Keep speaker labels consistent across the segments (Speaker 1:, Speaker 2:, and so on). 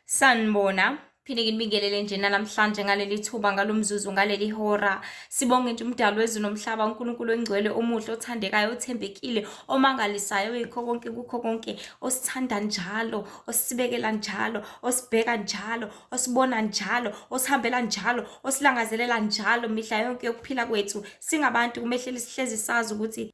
Speaker 1: Sanibona. Phinde nginibingelele nje namhlanje ngaleli thuba, ngalo mzuzu, ngaleli hora. Sibonge nje uMdali wezulu nomhlaba, uNkulunkulu ongcwele, omuhle, othandekayo, othembekile, omangalisayo, oyikho konke kukho konke, osithanda njalo, osibekela njalo, osibheka njalo, osibona njalo, osihambela njalo, osilangazelela njalo mihla yonke yokuphila kwethu. Singabantu kumele sihlezi sazi ukuthi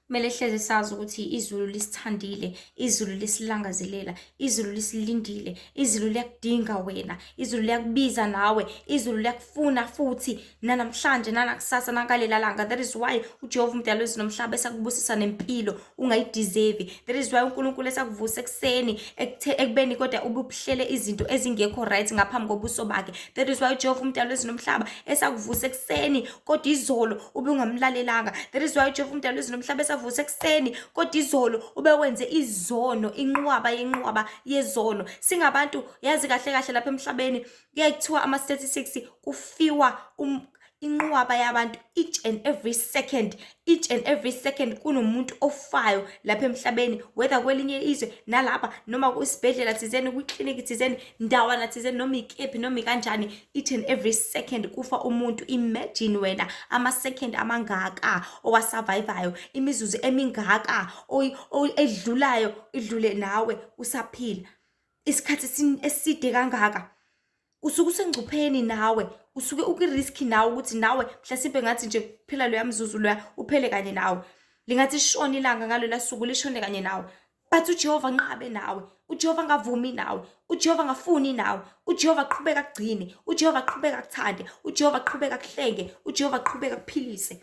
Speaker 1: kumele hlezi sazi ukuthi izulu lisithandile, izulu lisilangazelela, izulu lisilindile, izulu liyakudinga wena, izulu liyakubiza nawe, izulu liyakufuna futhi nanamhlanje, nanakusasa, nangalela langa. That is why uJehova uMdali wezulu nomhlaba esakubusisa nempilo ungayideserve. That is why uNkulunkulu esakuvusa ekuseni ekubeni kodwa ubuhlele izinto ezingekho right ngaphambi kobuso bakhe. That is why uJehova uMdali wezulu nomhlaba esakuvusa ekuseni kodwa izolo ube ungamlalelanga. That is why uJehova uMdali wezulu nomhlaba esavusa ekuseni kodwa izolo ube wenze izono, inqwaba yenqwaba yezono. Singabantu, yazi kahle kahle, lapha emhlabeni kuyaye kuthiwa ama-statistics kufiwa inqwaba yabantu each and every second. Each and every second kunomuntu ofayo lapha emhlabeni, whether kwelinye izwe nalapha, noma kwisibhedlela thizeni, kwiklinikhi thizeni, ndawana thizeni, noma ikephi, noma ikanjani. Each and every second kufa umuntu. Imagine wena ama-second amangaka owasurvivayo, imizuzu emingaka edlulayo, idlule nawe usaphila isikhathi eside kangaka. Usuke usengcupheni nawe, usuke ukwi-risk nawe ukuthi nawe mhlasimpe ngathi nje kuphela loya mzuzu loya uphele kanye nawe, lingathi shona ilanga ngalola suku lishone kanye nawe. But uJehova nqabe nawe, uJehova angavumi nawe, uJehova angafuni nawe, uJehova aqhubeka akugcine, uJehova aqhubeka akuthande, uJehova aqhubeka akuhlenge, uJehova aqhubeka akuphilise.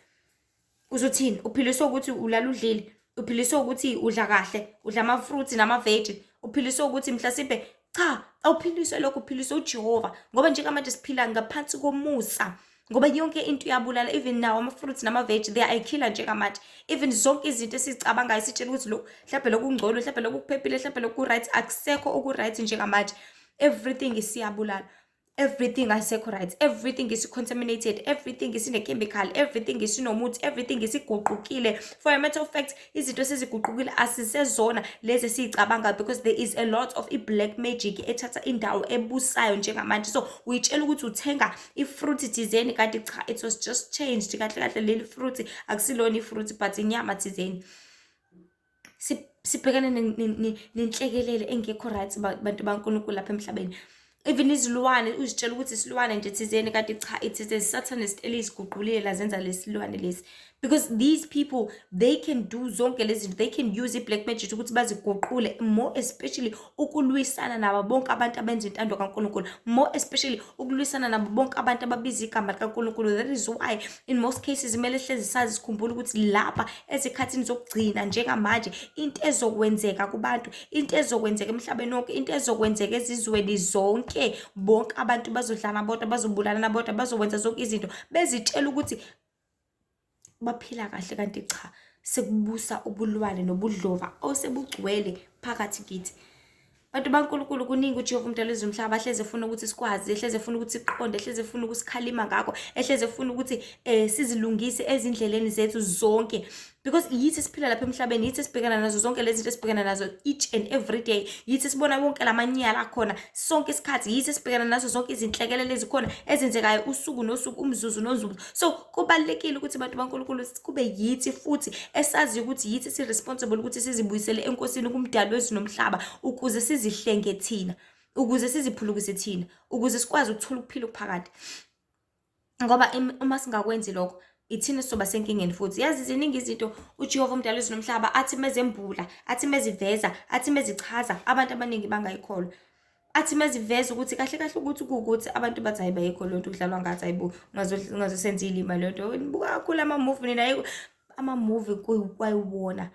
Speaker 1: Uzothini? Uphiliswe ukuthi ulala udlile? Uphiliswe ukuthi udla kahle, udla ama-fruits nama-veg? Uphiliswe ukuthi mhlasimpe? Cha, awuphiliswe lokho, uphiliswe uJehova, ngoba njengamanje siphila ngaphansi komusa, ngoba yonke into iyabulala. Even nawo ama-fruits nama-veg, they are a killer njengamanje. Even zonke izinto esizicabangayo, sitshela ukuthi lokhu mhlawumbe lokhu kungcono, mhlawumbe lokhu kuphephile, mhlawumbe lokhu ku-right, akusekho oku-right njengamanje. Everything isiyabulala, everything ayisekho right, everything is contaminated, everything isine-chemical, everything isinomuthi, everything isiguqukile. For a matter of fact, izinto seziguqukile, asisezona lezi esiyicabangayo, because there is a lot of i-black magic ethatha indawo ebusayo njengamanje. So uyitshela ukuthi uthenga i-fruit thizeni, kanti cha, it was just changed. Kahle kahle leli fruit akusilona i-fruit but inyama thizeni. Sibhekene nenhlekelele engekho right, bantu baNkulunkulu, lapha emhlabeni. Even izilwane, uzitshela ukuthi isilwane nje thizeni, kanti cha, it is a satanist eliziguqulile lazenza lesilwane lesi, because these people, they can do zonke lezi zinto. They can use i-black magic ukuthi baziguqule, more especially ukulwisana nabo bonke abantu abenza intando kaNkulunkulu, more especially ukulwisana nabo bonke abantu ababiza igama likaNkulunkulu. That is why in most cases kumele hlezi sazi, sikhumbule ukuthi lapha ezikhathini zokugcina njengamanje, into ezokwenzeka kubantu, into ezokwenzeka emhlabeni wonke, into ezokwenzeka ezizweni zonke, bonke abantu bazodlana bodwa, bazobulalana bodwa, bazokwenza zonke izinto bezitshela ukuthi baphila kahle, kanti cha, sekubusa ubulwane nobudlova osebugcwele phakathi kithi, bantu baNkulunkulu. Kuningi uJehova uMdali wezulu nomhlaba ahleze efuna ukuthi sikwazi, ehleze efuna ukuthi siqonde, ehleze efuna ukusikhalima ngakho, ehleze efuna ukuthi sizilungise ezindleleni zethu zonke, because yithi siphila lapha emhlabeni, yithi sibhekana nazo zonke lezi zinto esibhekana nazo each and every day, yithi sibona wonke lamanyala akhona sonke isikhathi, yithi sibhekana nazo zonke izinhlekelele ezikhona ezenzekayo usuku nosuku, umzuzu nozuzu. So kubalulekile ukuthi, bantu baNkulunkulu, kube yithi futhi esaziyo ukuthi yithi si-responsible ukuthi sizibuyisele eNkosini, kuMdali wezulu nomhlaba, ukuze sizihlenge thina, ukuze siziphulukise thina, ukuze sikwazi ukuthola ukuphila okuphakade, ngoba uma singakwenzi lokho, ithina sizoba senkingeni futhi. Yazi, ziningi izinto uJehova uMdali wezulu nomhlaba athi mezembula, athi meziveza, athi mezichaza, abantu abaningi bangayikholwa. Athi meziveza ukuthi kahle kahle ukuthi kuwukuthi, abantu bathi, "Hayi, bayikho lento, kudlalwa ngathi, hayibo, ungazosenza ilima le nto, nibuka kakhulu ama-movie nina." Ayikho ama-movie kwayiwona,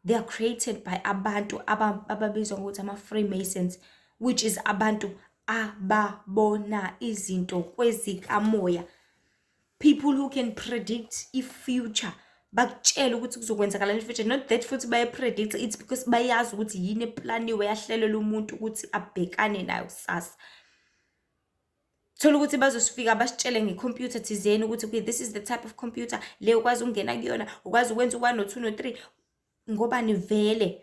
Speaker 1: they are created by abantu ababizwa ngokuthi ama-Freemasons, which is abantu ababona izinto kwezikamoya, people who can predict i-future, bakutshela ukuthi kuzokwenzakalani in future. Not that futhi baye-predict, it's because bayazi ukuthi yini eplaniwe, yahlelelwa umuntu ukuthi abhekane nayo kusasa. Thola ukuthi bazosifika basitshele ngekhompyutha thizeni ukuthi, okay, this is the type of computer le ukwazi ukungena kuyona, ukwazi ukwenza u-one no-two no-three, ngobani vele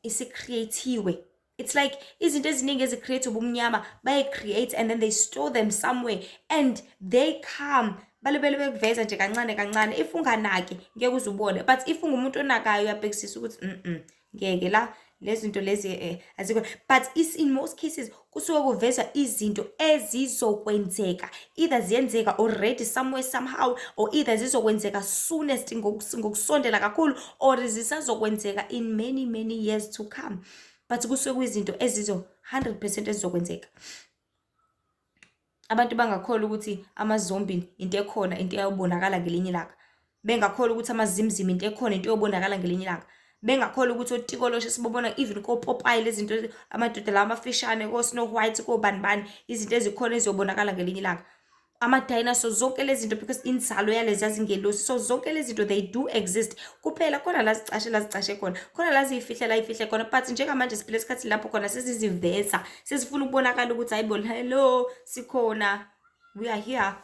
Speaker 1: isi-create-iwe. It's like izinto eziningi ezi-create ubumnyama bayi-create and then they store them somewhere and they come balibele bekuveza nje kancane kancane. If unganaki, ngeke uze ubone, but if ungumuntu onakayo, uyabhekisisa ukuthi ngeke la lezi zinto lezi azikho. But is in most cases kusuke kuvezwa izinto ezizokwenzeka, either ziyenzeka already somewhere somehow, or either zizokwenzeka soonest, ngokusondela kakhulu, or zisazokwenzeka in many, many years to come, but kusuke kuyizinto ezizo 100% ezizokwenzeka. Abantu bangakholwa ukuthi ama-zombie into ekhona, into eyobonakala ngelinye ilanga, bengakholwa ukuthi amazimzim into ekhona, into eyobonakala ngelinye ilanga, bengakholwa ukuthi otikoloshe sibobona even kopopayi, lezi zinto, amadoda lawa amafishane, ko-Snow White, kobani bani, izinto ezikhona eziyobonakala ngelinye ilanga, ama-dinosaur, zonke lezi zinto, because inzalo yalezi zingelosi. So zonke lezi zinto, they do exist, kuphela khona la zicashe, la zicashe khona, khona la ziyifihle, la yifihle khona. But njengamanje siphila esikhathini lapho khona seziziveza, sezifuna ukubonakala ukuthi hayi bona, hello, sikhona, we are here,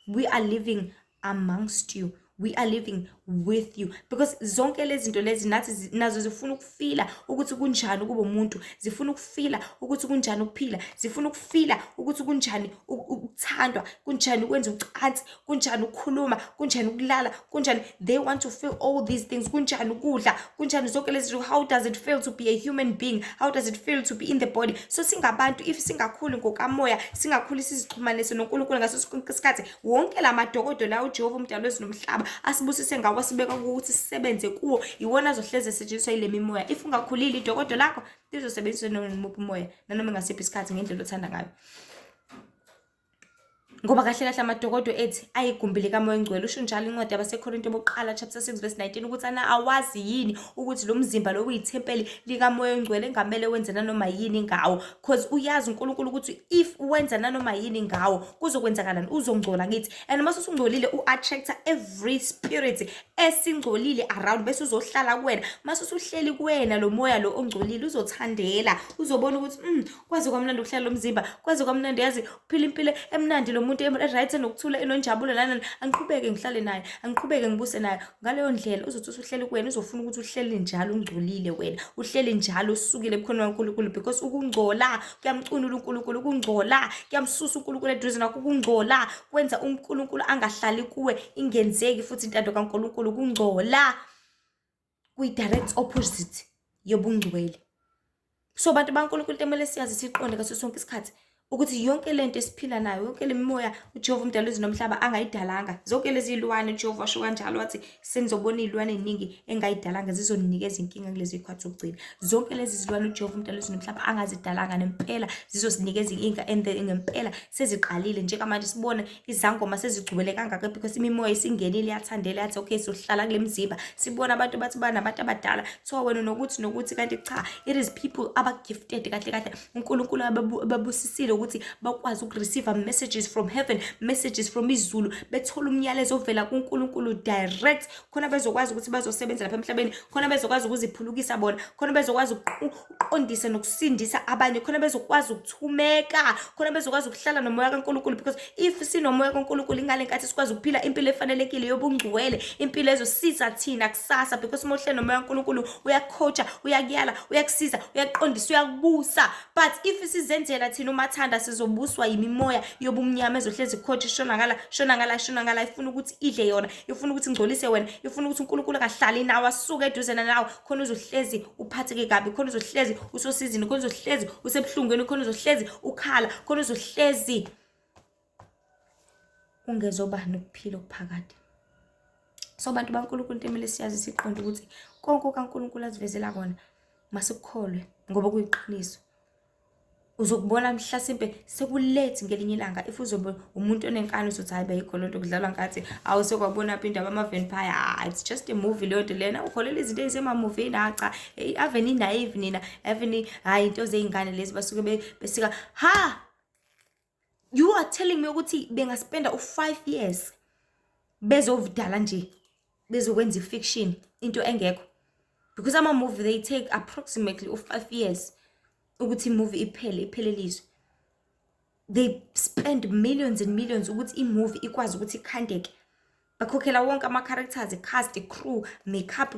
Speaker 1: we are living amongst you, we are living with you, because zonke lezi zinto lezi nathi nazo zifuna ukufila ukuthi kunjani ukuba umuntu, zifuna ukufila ukuthi kunjani ukuphila, zifuna ukufila ukuthi kunjani ukuthandwa, kunjani ukwenza ucansi, kunjani ukukhuluma, kunjani ukulala, kunjani. They want to feel all these things. Kunjani ukudla, kunjani zonke lezi zinto. How does it feel to be a human being? How does it feel to be in the body? So singabantu, if singakhuli ngokamoya, singakhuli sizixhumanise noNkulunkulu ngaso sonke isikhathi, wonke la madokodo la uJehova umdali wezulu nomhlaba asibusise ngawo, asibeka ukuthi sisebenze kuwo, iwona azohleze esetshenziswa yile mimoya. If ungakhulile, idokodo lakho lizosebenziswa noma imuphi umoya, nanoma ngasiphi isikhathi, ngendlela othanda ngayo, ngoba kahle kahle amadokodo ethi ayigumbi likaMoya Ongcwele. Usho njalo incwadi yabaseKorinto bokuqala chapter 6 verse 19 ukuthi ana awazi yini ukuthi lo mzimba lo uyithempeli likaMoya Ongcwele, engamele wenze nanoma yini ngawo? 'Cause uyazi uNkulunkulu ukuthi if wenza nanoma yini ngawo, kuzokwenzakalani? Uzongcola kithi, and uma usungcolile, u-attracta every spirit esingcolile around, bese uzohlala kuwena. Mase usuhleli kuwena lo moya lo ongcolile, uzothandela, uzobona ukuthi kwaze kwamnandi ukuhlala lo mzimba, kwaze kwamnandi, yazi uphila impilo emnandi lo muntu, e-right, enokuthula, enonjabulo, nanani, angiqhubeke ngihlale naye, angiqhubeke ngibuse naye. Ngaleyo ndlela uzothi usuhleli kuwena, uzofuna ukuthi uhleli njalo ungcolile wena, uhleli njalo usukile ebukhoneni kaNkulunkulu, because ukungcola kuyamcunula uNkulunkulu, ukungcola kuyamsusa uNkulunkulu eduze nakho, ukungcola kwenza uNkulunkulu angahlali kuwe, ingenzeki futhi intando kaNkulunkulu. Ukungcola kuyi-direct opposite yobungcwele. So bantu baNkulunkulu, into emele siyazi, siqonde ngaso sonke isikhathi ukuthi yonke lento esiphila nayo, yonke le mimoya uJehova umdali wezulu nomhlaba angayidalanga, zonke lezi zilwane, uJehova washo kanjalo, wathi senizobona iy'lwane ey'ningi engayidalanga zizonikeza inkinga kulezi y'khathi zokugcina. Zonke lezi zilwane uJehova umdali wezulu nomhlaba angazidalanga, nempela zizosinikeza inkinga, and ngempela seziqalile. Njengamanje sibona izangoma sezigcwele kangaka because imimoya isingenile, iyathandela, yathi okay, sohlala kule mzimba. Sibona abantu bathi banabantu abadala, kuthiwa wena nokuthi nokuthi, kanti cha, it is people aba-gifted kahle kahle, uNkulunkulu ababusisile ukuthi bakwazi uku-receive messages from heaven, messages from izulu, bethola umyalezo ovela kuNkulunkulu direct, khona bezokwazi ukuthi bazosebenza lapha emhlabeni, khona bezokwazi ukuziphulukisa bona, khona bezokwazi ukuqondisa nokusindisa abanye, khona bezokwazi ukuthumeka, khona bezokwazi ukuhlala nomoya kaNkulunkulu. Because if sinomoya kaNkulunkulu, ingale nkathi sikwazi ukuphila impilo efanelekile yobungcwele, impilo ezosiza thina kusasa, because uma uhleli nomoya kaNkulunkulu, uyaku-coacha, uyakuyala, uyakusiza, uyaqondisa, uyakubusa. But if sizenzela thina umathanda, sizobuswa yimimoya yobumnyama ezohlezi i-coacha, shona ngala, shona ngala, shona ngala, ifuna ukuthi idle yona, ifuna ukuthi ingcolise wena, ifuna ukuthi uNkulunkulu angahlali nawe, asuke eduze nawe, khona uzohlezi uphatheke kabi, khona uzohlezi usosizini, khona uzohlezi usebuhlungwini, khona uzohlezi ukhala, khona uzohlezi ungezoba nokuphila okuphakade. So bantu baNkulunkulu, into emele siyazi, siqonde ukuthi konke okaNkulunkulu asivezela kona, masikukholwe ngoba kuyiqiniso. Uzokubona mhlasimpe seku-late ngelinye ilanga. If uzobe umuntu onenkani, uzothi hayi, bayikho lento, kudlalwa ngathi, awu, sekwabona phi indaba ama-vampire? Ah, it's just a movie leyo nto lena, ukholela izinto ey'semamuvini. Ha, cha, ave ni-naive nina, ave ni, hhayi, into zey'ngane lezi basuke besika ha. You are telling me ukuthi bengaspenda u-5 years bezovudala nje, bezokwenza i-fiction, into engekho? Because ama-movie, they take approximately u-5 years ukuthi i-movie iphele, ipheleliswe. They spend millions and millions ukuthi i-movie ikwazi ukuthi ikhandeke, bakhokhela wonke ama-characters, cast, crew, makeup,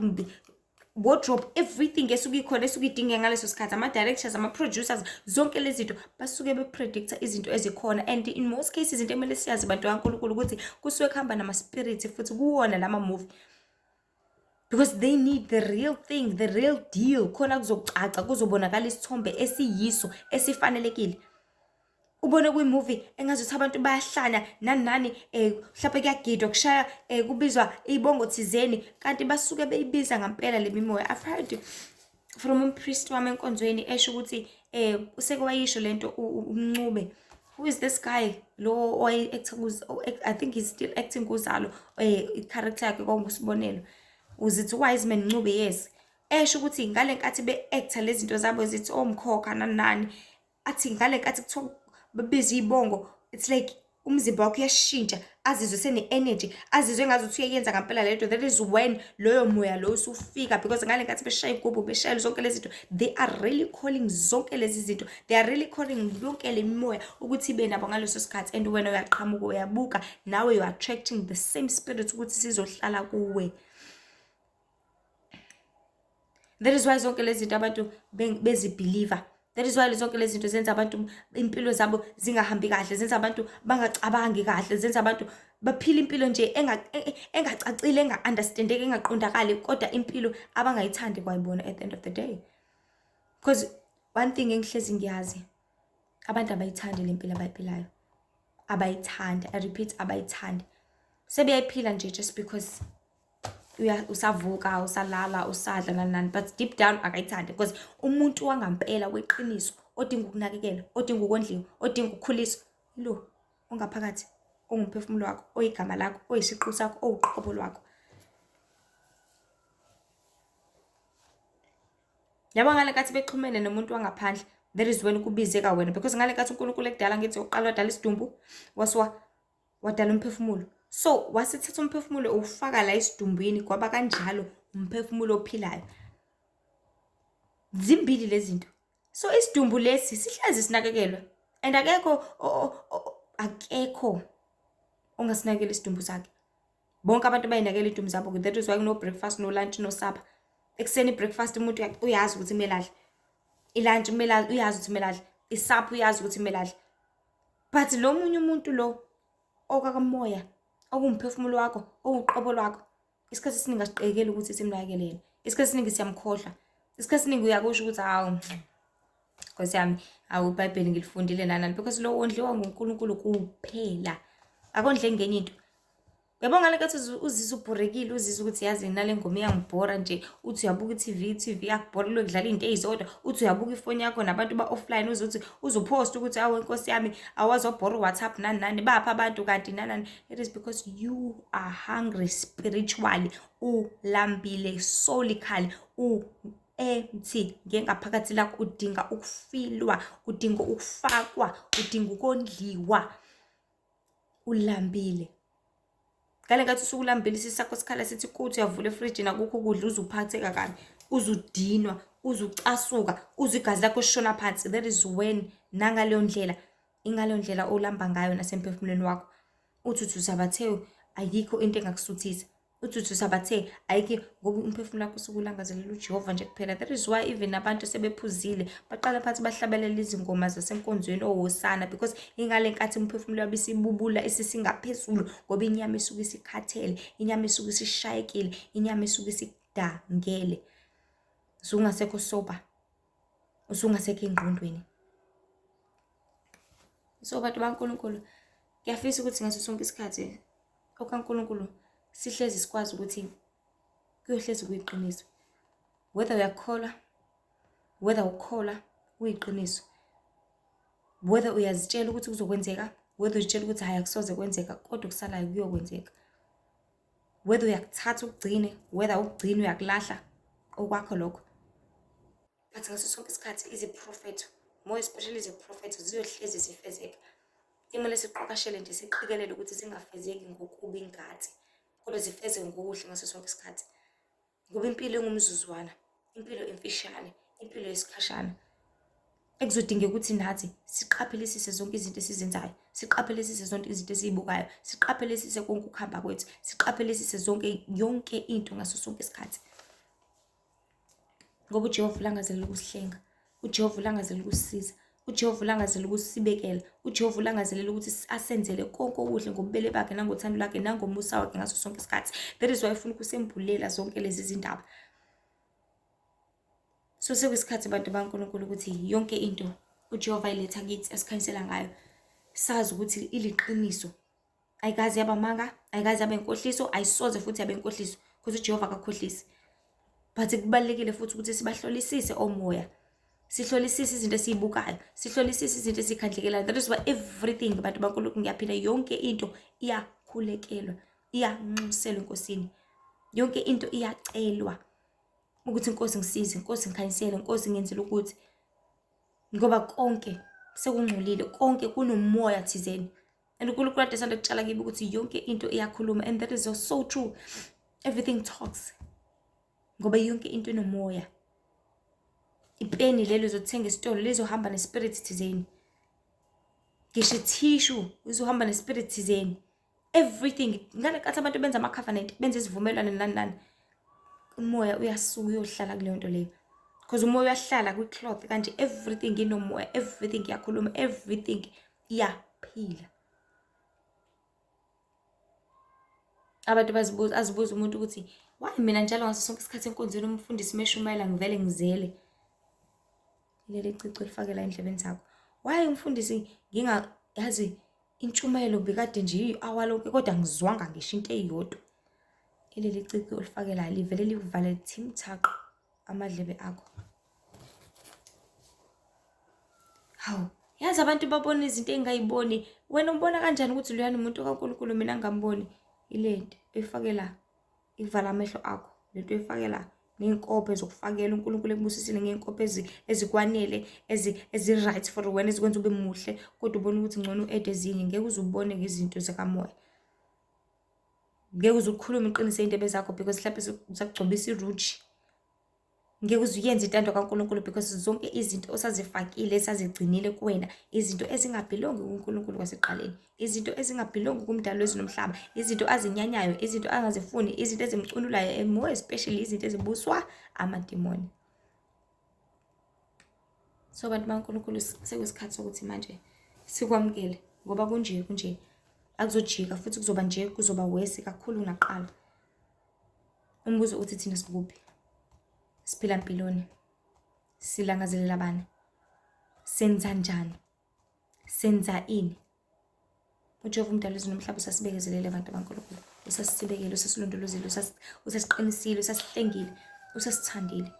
Speaker 1: wardrobe, everything esuke ikhona esuke idingeka ngaleso sikhathi, ama-directors, ama-producers, zonke lezi zinto basuke be-predicta izinto ezikhona. And in most cases into ekumele siyazi bantu kaNkulunkulu ukuthi kusuke kuhamba nama-spirit futhi kuwona lama movie, because they need the real thing, the real deal, khona kuzocaca, kuzobonakala isithombe esiyiso esifanelekile. Ubone kwi-movie engazuthi abantu bayahlanya nani nani, mhlawumbe kuyagidwa, kushaya, kubizwa iy'bongo thizeni, kanti basuke beyibiza ngampela le mimoya. I've heard from umpriest wami enkonzweni esho ukuthi useke wayisho lento uMncube. Who is this guy lo owaye-acta, I think he's still acting kuZalo, i-character yakhe kwangusibonelo uzithi Wiseman Ncube, yes, esho ukuthi ngale nkathi be-acta lezi zinto zabo zithi omkhokha nani nani, athi ngale nkathi kuthiwa babiza iy'bongo, it's like umzimba wakho uyashintsha, azizwe sene-energy, azizwe engazuthi uyayenza ngampela lento. That is when loyo moya loyo usufika, because ngale nkathi beshaya igubhu, beshaya zonke lezi zinto, they are really calling zonke lezi zinto, they are really calling yonke le mimoya ukuthi ibe nabo ngaleso sikhathi. And wena uyaqhamuka uyabuka, nawe you are attracting the same spirit ukuthi sizohlala kuwe. That is why zonke lezi zinto abantu bezibhiliva. That is why zonke lezi zinto zenza abantu impilo zabo zingahambi kahle, zenza abantu bangacabangi kahle, zenza abantu baphila impilo nje engacacile, enga-understandeki, engaqondakali, kodwa impilo abangayithandi kwayibona at the end of the day. Because one thing engihlezi ngiyazi, abantu abayithandi le mpilo abayiphilayo, abayithandi, I repeat, abayithandi. Sebeyayiphila nje just because usavuka, usalala, usadla, nani nani, but deep down akayithandi, because umuntu wangampela weqiniso odinga ukunakekelwa, odinga ukondliwa, odinga ukukhuliswa, lo ongaphakathi, ongumphefumulo wakho, oyigama lakho, oyisiqu sakho, owuqobo lwakho. Yabo ngale nkathi bexhumene nomuntu wangaphandle, that is when kubizeka wena, because ngale nkathi uNkulunkulu ekudala, ngithi uqala wadala isidumbu, wasuka wadala umphefumulo. So wasithatha umphefumulo uwufaka la esidumbwini, kwaba kanjalo umphefumulo ophilayo. Zimbili lezi zinto. So isidumbu lesi sihlezi sinakekelwa, and akekho akekho ongasinakekela isidumbu sakhe. Bonke abantu bayinakekela idumbu zabo. That is why kuno breakfast, no lunch, no supper. Ekuseni breakfast umuntu uyazi ukuthi kumele adle, i-lunch kumele uyazi ukuthi kumele adle, i-supper uyazi ukuthi kumele adle. But lo munye umuntu lo okakamoya, okuwumphefumulo wakho, owuqobo lwakho, isikhathi esiningi asiqekeli ukuthi simnakekele yena. Isikhathi esiningi siyamkhohlwa. Isikhathi esiningi uyakusho ukuthi hawu Nkosi yami, hawu iBhayibheli ngilifundile nani, because lo wondliwa nguNkulunkulu kuphela, akondle ngenye into. Uyabona ngale nkathi uzizwa ubhorekile, uzizwa ukuthi yazi nale ngoma iyangibhora nje, uthi uyabuka i-TV, i-TV iyakubhora, kuloku kudlala iy'nto ey'zodwa, uthi uyabuka ifoni yakho nabantu ba-offline, uze uthi uzuphosta ukuthi awu nkosi yami awazi wabhora u-WhatsApp nani nani, baphi abantu kanti nani nani. It is because you are hungry spiritually, ulambile soulically, u-empty ngengaphakathi lakho, udinga ukufilwa, udinga ukufakwa, udinga ukondliwa, ulambile. Ngale nkathi usuke ulambile, isisu sakho sikhala sithi kuthi, uyavula efrijini akukho ukudla, uze uphatheka kabi, uze udinwa, uze ucasuka, uze igazi lakho lishona phansi. That is when, nangaleyo ndlela, ingaleyo ndlela olamba ngayo nasemphefumulweni wakho. Uthi uthi usabathe ayikho into engakusuthisa, uthi uthi usabathe ayikho, ngoba umphefumulo wakho usuke ulangazelela uJehova nje kuphela. That is why even abantu sebephuzile baqala phansi bahlabelela izingoma zasenkonzweni ohosana, because ingale nkathi umphefumulo wabo isibubula isisingaphezulu, ngoba inyama isuke isikhathele, inyama isuke isishayekile, inyama isuke isidangele, usungasekho sober, usungasekho engqondweni. So bantu baNkulunkulu, ngiyafisa ukuthi ngaso sonke isikhathi okaNkulunkulu sihlezi sikwazi ukuthi kuyohlezi kuyiqiniso, whether uyakholwa, whether ukholwa kuyiqiniso, whether uyazitshela ukuthi kuzokwenzeka, whether uzitshela ukuthi hhayi akusoze kwenzeka, kodwa okusalayo kuyokwenzeka. Whether uyakuthatha ukugcine, whether ukugcina uyakulahla, okwakho lokho. But ngaso sonke isikhathi iziprofetho, more especially iziprofetho, ziyohlezi zifezeka. Kumele siqokashele nje, siqikelele ukuthi zingafezeki ngokubi ngathi, kodwa zifezeke ngokuhle ngaso sonke isikhathi. Ngoba impilo ingumzuzwana, impilo imfishane, impilo yesikhashana. Ekuzodingeka ukuthi nathi siqaphelisise zonke izinto esizenzayo, siqaphelisise zonke izinto esizibukayo, siqaphelisise konke ukuhamba kwethu, siqaphelisise zonke yonke into ngaso sonke isikhathi. Ngoba uJehova ulangazelela ukusihlenga, uJehova ulangazelela ukusisiza, uJehova ulangazelela ukusibekela, uJehova ulangazelela ukuthi asenzele konke okuhle ngobubele bakhe nangothando lwakhe nangomusa wakhe ngaso sonke isikhathi. That is why ufuna ukusembulela zonke lezi zindaba. So sekuyisikhathi bantu baNkulunkulu ukuthi yonke into uJehova ayiletha kithi asikhanyisela ngayo sazi ukuthi iliqiniso. Ayikaze yaba manga, ayikaze yaba inkohliso, ayisoze futhi yaba inkohliso because uJehova akakhohlisi. But kubalulekile futhi ukuthi sibahlolisise omoya. Sihlolisise izinto esizibukayo, sihlolisise izinto esikhandlekelayo. That is why everything bantu baNkulunkulu ngiyaphila yonke into iyakhulekelwa, iyanxuselwa eNkosini. Yonke into iyacelwa ukuthi Nkosi ngisize, Nkosi ngikhanyisele, Nkosi ngenzele ukuthi ngoba konke sekungcolile, konke kunomoya thizeni. And uNkulunkulu kade esanda kutshala kimi ukuthi yonke into iyakhuluma and that is so true. Everything talks. Ngoba yonke into inomoya. Ipeni lelo uzothenga esitolo lizohamba nespirit thizeni. Ngisho ithishu uzohamba nespirit thizeni. Everything ngale nkathi abantu benza ama-covenant benza izivumelwano nani nani umoya uyasuka uyohlala kuleyo nto leyo because umoya uyahlala kwi-cloth kanje everything inomoya everything iyakhuluma everything iyaphila. Abantu bazibuza azibuza umuntu ukuthi why mina njalo ngaso sonke isikhathi enkonzweni umfundisi meshumayela ngivele ngizele leli cici olifakela endlebeni zakho. Why umfundisi nginga yazi intshumayelo bekade nje iyi-hour lonke kodwa ngizwanga ngisho into eyodwa. Ileli cici olifakelayo livele likuvale thimthaqo amadlebe akho. Hawu, yazi abantu babona izinto engingayiboni. Wena ubona kanjani ukuthi loyana umuntu kaNkulunkulu mina ngingamboni? Ile nto oyifake la, ivala amehlo akho. Le nto oyifake la ney'nkophe zokufakela uNkulunkulu ekubusisile ngey'nkophe ezikwanele ezi-right for wena ezikwenza ube muhle kodwa ubona ukuthi ngcono u-ede ezinye ngeke uze ubone ngezinto zikamoya. Ngeke uze ukhulume iqiniso ey'ndebe zakho because mhlawumbe zakugcobisa iruji. Ngeke uze uyenze intando kaNkulunkulu because zonke izinto osazifakile esazigcinile kuwena izinto ezingabhilongi kuNkulunkulu kwasekuqaleni, izinto ezingabhilongi kumdali wezulu nomhlaba, izinto azinyanyayo, izinto angazifuni, izinto ezimcunulayo and more especially izinto ezibuswa amadimoni. So bantu baNkulunkulu sekuyisikhathi sokuthi manje sikwamukele ngoba kunje kunje akuzojika futhi kuzoba nje kuzoba worse kakhulu kunaqala. Umbuzo uthi thina sikuphi? Siphila mpiloni? Silangazelela bani? Senza njani? Senza ini? UJehova umdali wezulu nomhlaba usasibekezelele abantu baNkulunkulu. Usasibekele, usasilondolozile, usasiqinisile, usasihlengile, usasithandile.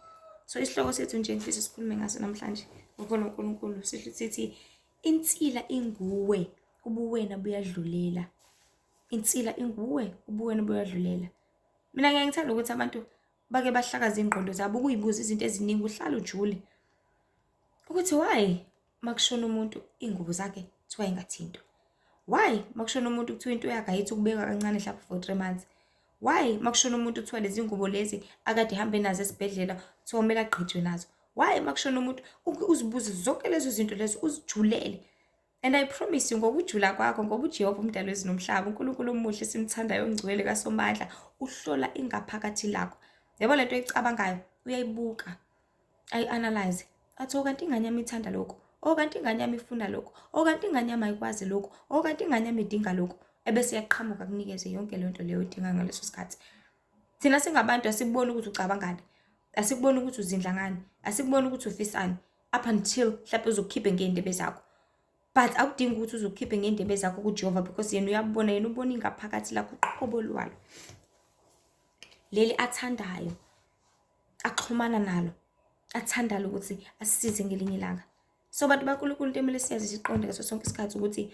Speaker 1: So isihloko sethu nje ngifisa sikhulume ngaso namhlanje ngokhona uNkulunkulu sithi insila inguwe ubuwena buyadlulela. Insila inguwe ubuwena buyadlulela. Mina ngeke ngithanda ukuthi abantu bake bahlakaze ingqondo zabo ukuyibuza izinto eziningi uhlala ujule ukuthi why makushona umuntu iy'ngubo zakhe kuthiwa ingathintwa. Why makushona umuntu kuthiwa into yakhe ayithi ukubeka kancane mhlawumbe for 3 months. Why makushona umuntu kuthiwa lezi ngubo lezi akade ehambe nazo esibhedlela kuthiwa kumele agqitshwe nazo. Why makushona umuntu uzibuze zonke lezo zinto lezo uzijulele. And I promise you ngokujula kwakho ngoba uJehova umdali wezulu nomhlaba uNkulunkulu omuhle simthandayo ongcwele kaSomandla uhlola ingaphakathi lakho. Yabo lento oyicabangayo uyayibuka ayi-analyze athi oh kanti ingane yami ithanda lokhu, oh kanti ingane yami ifuna lokhu, oh kanti ingane yami ayikwazi lokhu, oh kanti ingane yami idinga lokhu, ebese iyaqhamuka akunikeze yonke leyo nto leyo oyidinga ngaleso sikhathi. Thina singabantu asikuboni ukuthi ucabangani, asikuboni ukuthi uzindla ngani, asikuboni ukuthi ufisani up until mhlawumbe uzokukhiphe ngey'ndebe zakho. But akudingi ukuthi uzokukhiphe ngey'ndebe zakho kuJehova because yena uyabona, yena ubona ingaphakathi lakho uqobo lwalo. Leli athandayo, axhumana nalo, athandayo ukuthi asisize ngelinye ilanga. So bantu baNkulunkulu into emele siyazi siqonde ngaso sonke isikhathi ukuthi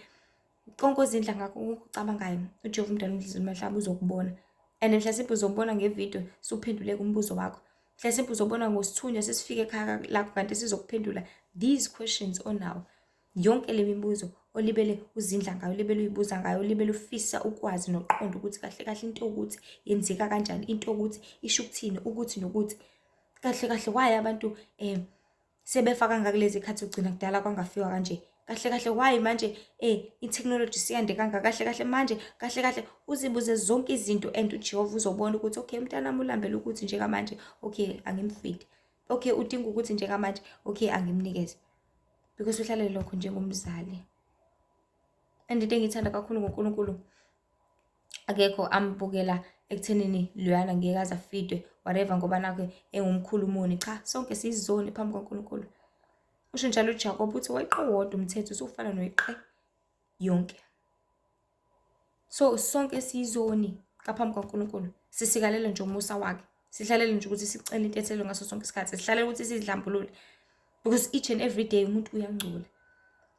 Speaker 1: konke ozindla ngakho konke okucabangayo uJehova umdali wezulu nomhlaba uzokubona. And mhlasimpe uzobona ngevidiyo suphenduleka umbuzo wakho. Mhlasimpe uzobona ngosithunywa sesifike ekhaya lakho kanti sizokuphendula these questions onawo. Yonke le mibuzo olibele uzindla ngayo, olibele uyibuza ngayo, olibele ufisa ukwazi noqonda ukuthi kahle kahle into yokuthi yenzeka kanjani, into yokuthi isho ukuthini, ukuthi nokuthi. Kahle kahle why abantu sebefa kangaka kulezi khathi ugcina kudala kwangafiwa kanje. Kahle kahle why manje i-technology siyande kangaka, kahle kahle manje, kahle kahle uzibuze zonke izinto and uJehova uzobona ukuthi okay umntanami ulambele ukuthi njengamanje okay angimfide. Okay, udinga ukuthi njengamanje, okay, angimnikeze because uhlalele lokho njengomzali. And into engiyithanda kakhulu ngoNkulunkulu, akekho ambukela ekuthenini loyana ngeke aze afidwe whatever ngoba nakho engumkhulu umoni. Cha, sonke siyizoni phambi kwaNkulunkulu. Usho njalo uJakobe uthi weqe wodwa umthetho usufana noyeqe yonke. So sonke siyizoni ngaphambi kwaNkulunkulu, sisikalele nje umusa wakhe, sihlalele nje ukuthi sicele intethelelo ngaso sonke isikhathi, sihlalele ukuthi sizihlambulule because each and every day umuntu uyangcola.